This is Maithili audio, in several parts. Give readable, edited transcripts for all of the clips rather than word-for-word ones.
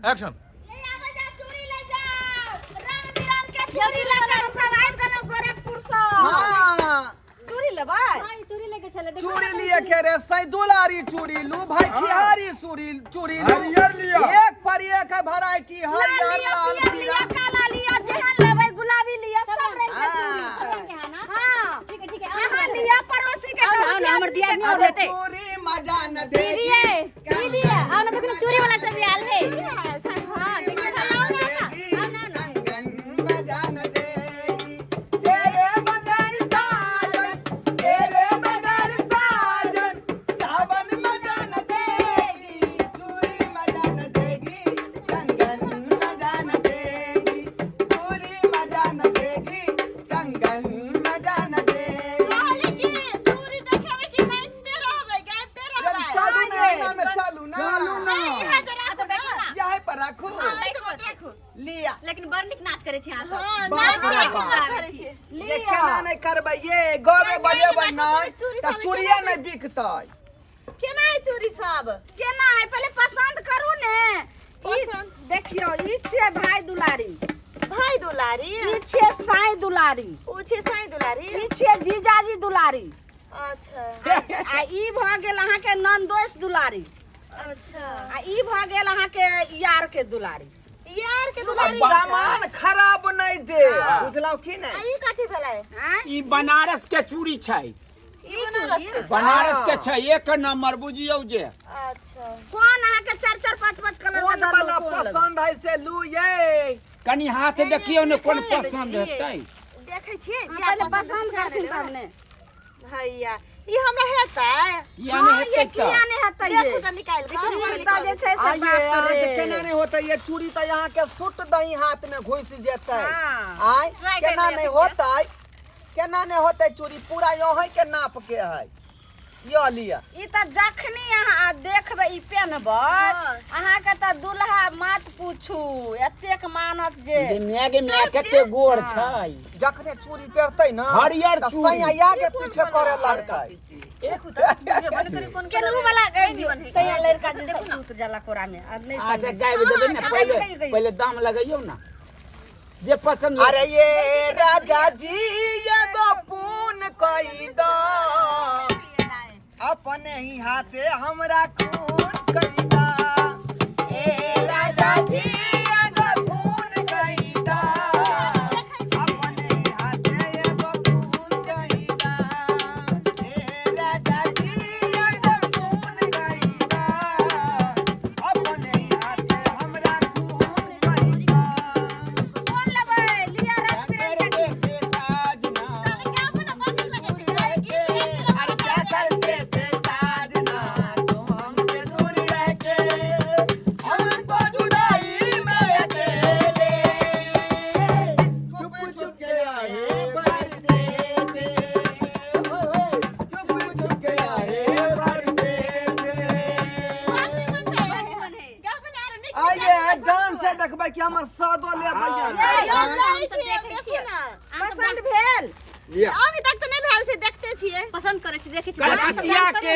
एक्शन। ले आबै जा, चूड़ी ले जाओ, रंग बिरंग के चूड़ी लऽ के हम सब आबि गेलहुँ गोरखपुर सँ। हाँ। चूड़ी लेबै? हाँ, ई चूड़ी लेके चले, देखो। चूड़ी लिए के रे सैदुलारी चूड़ी लू भाई, खिहारी चूड़ी, चूड़ी लू। हरियर लिया। एक पर एक है वैरायटी, लाल हरियर, लिअ, लाल, पियर पीला। लिअ, काला लिअ, जेहन लेबै, गुलाबी लिअ, सब रंग के चूड़ी। हाँ। सब रंग के है ना? हाँ। ठीक है, ठीक है, आओ अहाँ ना। लिअ, पड़ोसी के आओ ना, कहू आओ ना, हमर दियादनी दियादनी के। अरे लेतै। चूड़ी मजा न देगी। दीदी, दीदी, आओ ना, देखो ना, चूड़ी वाला सब भी आयल है। हाँ, चूड़ी देखियो मजा ना, आओ न ना, ना, देगी, आओ ना, ना। कंगन मजा न देगी, तेरे बगैर साजन, तेरे बगैर साजन, सावन मजा न देगी, चूड़ी मजा न देगी, कंगन मजा न देगी, चूड़ी मजा न देगी, कंगन मजा न देगी। कहली कि चूड़ी देखेबै कि नाचते रहबै, गाबिते रहबै? चलू ना, एना में चलू ना। चलू ना। नहीं, यहाँ जे राखू ना। यहीं पर राखू। हाँ, एहि पर राखू। लिया। लेकिन बड़ नीक नाच करै छी अहाँ सब। हाँ, बाप नाच रे एक बाप। नंबर करै छियै। ये केना नहि करबै, ये गबे बजेबै नहि चूड़ी तऽ सब चूड़िए नहि बिकतै। केना है चूड़ी सब? केना है, पहिले पसंद करू ने। ई पसंद? देखियौ, ई छियै भाई दुलारी। भाई दुलारी। ई छियै साई दुलारी। ओ छियै साई दुलारी। ई छियै जीजाजी दुलारी। अच्छा। आ ई भऽ गेल अहाँके ननदोस दुलारी। अच्छा। आ ई भऽ गेल अहाँके यार के दुलारी। यार के दुलारी। सामान खराब नहि दे, बुझलहुँ की आ नहि? ई कथी भेलै? आँय? ई बनारस के चूड़ी छै। ई बनारस के? बनारस के छै, एक नंबर बुझियौ जे। अच्छा। कोन अहाँके चारि चारि पाँच पाँच कलर के कोन दऽ वाला देलहुँ, कोन लेबै? पसंद है से लू ये। कनी हाथ देखियौ ने, कोन पसंद हेतै। देखै छियै। अहाँ जे पहिले पसंद पसंद से करथिन लेबै। तब ने। हैया, ई हमरा हेतै? किया नहि हाँ, ये हेतै तऽ? किया नहि हेतै ये? देखू तऽ निकालि कऽ। चूड़ी तऽ जे छै से आइए बाप अहाँके रे। केना नहि होतै ये चूड़ी, तऽ अहाँके सुट दही हाथ में घुसि जेतै। हाँ। आय Try केना करि नहि लेबै। होतै, केना नहि होतै? चूड़ी पूरा यहीं के नाप के है, यो लिअ। ई तऽ जखनी अहाँ देखबै, ई पेनबै, हाँ। अहाँके तऽ दुल्हा मत पूछू, एतेक मानत जे गे माय, गे माय, कते गोर छै। जखने चूड़ी पहिरतै ने हरियर तऽ चूड़ी। सैया के पीछे करे लगतै। देखू तऽ, बुझेबो नहि करी कोन केनहु कलर वाला है। नहीं निमन है। सैया लड़का जे सब सुत जाला कोरा में आ नहीं अच्छा समझै। गाबि देबै ने। हाँ, पहिले कहियौ, कहियौ। पहिले दाम लगैयौ ने, जे पसंद। अरे ये राजा जी, एगो पून कई दो, अपने ही हाथे हमरा खून कई दा। ए राजा जी, एगो खून कई दा, अपने ही हाथे एगो खून कई दा। ए राजा जी, एगो खून कई दा, अपने ही हाथे हमरा खून कई दा। कोन लेबै? लिअ रंग बिरंग के। साजना। अरे क्या करते थे साजना तुम हमसे दूर रह के, हमको जुदाई में अकेले छुप छुप के आए भरते थे, छुप छुप के आए भरते थे। निमन है। आइए जान से देखबै कि हमर सादो लेबै। देखै छियै। पसंद भेल? लिअ। अभी तक तऽ नहि भेल छै, देखते छियै। पसंद करै छी, देखै छी। कलकतिया के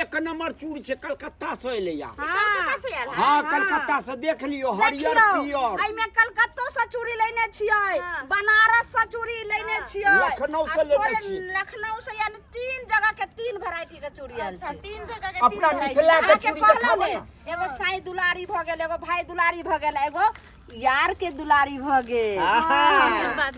एक नंबर चूड़ी छै, कलकत्ता से एलैया। कलकत्ता से आयल है? हाँ, कलकत्ता से, देख लियौ, हरियर देखियौ, पियर। एहिमे कलकत्तो से चूड़ी लेने छियै, हाँ। बनारस से चूड़ी लेने छियै, लखनऊ से आ लेने थोड़े छियै। लखनऊ से, यानी तीन जगह के तीन वैरायटी के चूड़ी आयल अच्छा छै। तीन जगह के तीन अपना variety। Mithila के अहाँके चूड़ी कहलहुँ देखाबै ने, ने। एगो साई दुलारी भऽ गेल, एगो भाई दुलारी भऽ गेल, एगो यार के दुलारी भऽ गेल। आहा। बात।